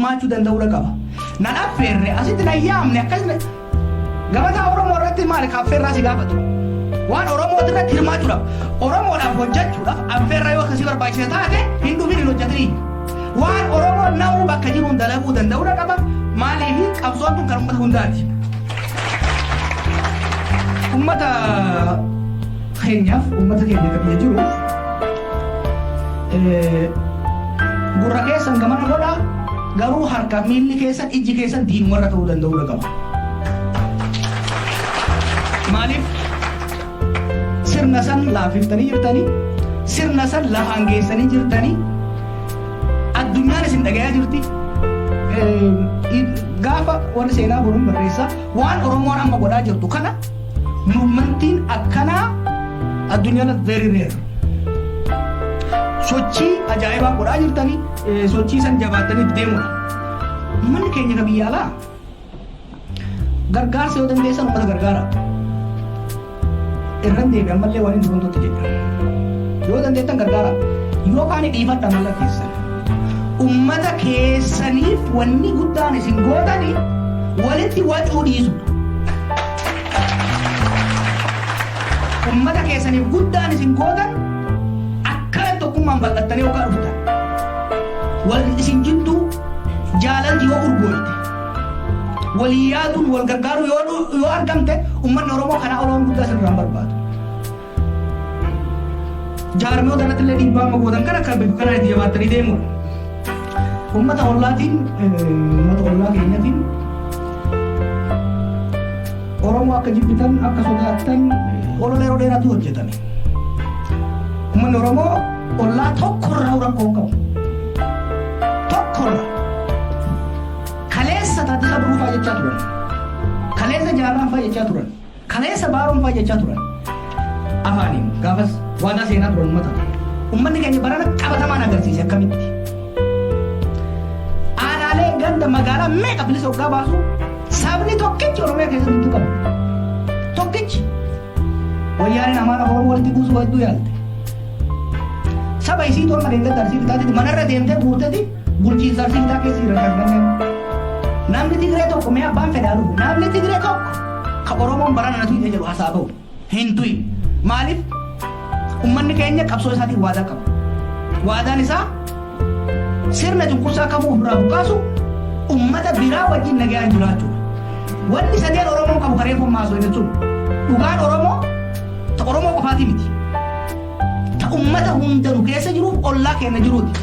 hirmaachuu danda'uudha qaba. Nan affeerre asitti nan yaamne akkas gabataa Oromoo irratti maali ka affeerraa si gaafatu. Waan Oromoo irratti hirmaachuudhaaf Oromoodhaaf hojjechuudhaaf affeerraa yoo akkasii barbaachise taate hin dhufin hin hojjetini. Waan Oromoo namuu bakka jiruun dalaguu danda'uudha qaba. Maaliif qabsoon tun kan uummata hundaati. Uummata keenyaaf uummata keenya kan biyya jiruuf gurra keessan gamana godhaa garuu harka miilli keessan ijji keessan diinumarra ta'uu danda'uudha qaba. Maaliif sirna san laaffiftanii jirtanii sirna san lafaan geessanii jirtanii addunyaan isin dhagayaa jirti. Gaafa warri seenaa boruun barreessa waan Oromoon amma godhaa jirtu kana movementiin akkanaa addunyaa very rare. Sochii ajaa'ibaa godhaa jirtanii sochii san jabaattanii deemudha. Uummanni keenya ka biyya alaa gargaarsa yoo dandeessan uummata gargaara. Irran deebi ammallee waan inni Torontootti jedha. Yoo dandeettan gargaara. Yoo kaani dhiifadha malla keessan. Uummata keessaniif wanni guddaan isin gootani walitti wacuu dhiisudha. Uummata keessaniif guddaan isin gootan akkana tokkummaan bal'attanii yookaan dhuftan. Wal isin jidduu jaalalti yoo urgooyte. Walii yaaduun wal gargaaruu yoo argamte uummanni Oromoo kanaa oloon guddaa sirraan barbaadu. Jaarmiyoota irratti illee dhiibbaa amma gootan kana akka bifa kanaan itti jabaattanii deemuudha. Uummata ollaatiin uummata ollaa keenyatiin Oromoo akka jibbitan akka sodaattan olola yeroo dheeraatu hojjetame. Uummanni Oromoo ollaa tokkorraa rakkoo hin qabu. Tokkorraa. Kaleessa Taaddasaa Birruu fa'aa jechaa turan. Kaleessa Jaarraan fa'aa jechaa turan. Kaleessa Baaroon fa'aa jechaa turan. Afaaniin gaafas waadaa seenaa turan uummata. Uummanni keenya barana qabatamaan agarsiise akkamitti. Aanaalee ganda magaalaa meeqa bilisa hoggaa baasu sabni tokkichi Oromiyaa keessatti hin tuqamu. Tokkichi. Wayyaaneen Amaara Oromoo walitti buusuu hedduu yaalte. Saba isii tola deemtee Arsii fitaatitti manarra deemtee guurteti bulchiinsa Arsii fitaa keessa jiran kan kanneen. Namni Tigree tokko mee abbaan fedhaa dhufu namni Tigree tokko ka Oromoon barana na tuyte jedhu hasaa bahu hin tuyin. Maaliif uummanni keenya qabsoo isaatiin waadaa qaba. Waadaan isaa sirna cunqursaa kamuu ofirraa buqqaasu uummata biraa wajjin nagaan jiraachuudha. Wanni sadeen Oromoon qabu karee fommaasoo inni sun dhugaan Oromoo ta Oromoo qofaatii miti. Ta uummata hundanuu keessa jiruuf ollaa keenya jiruuti.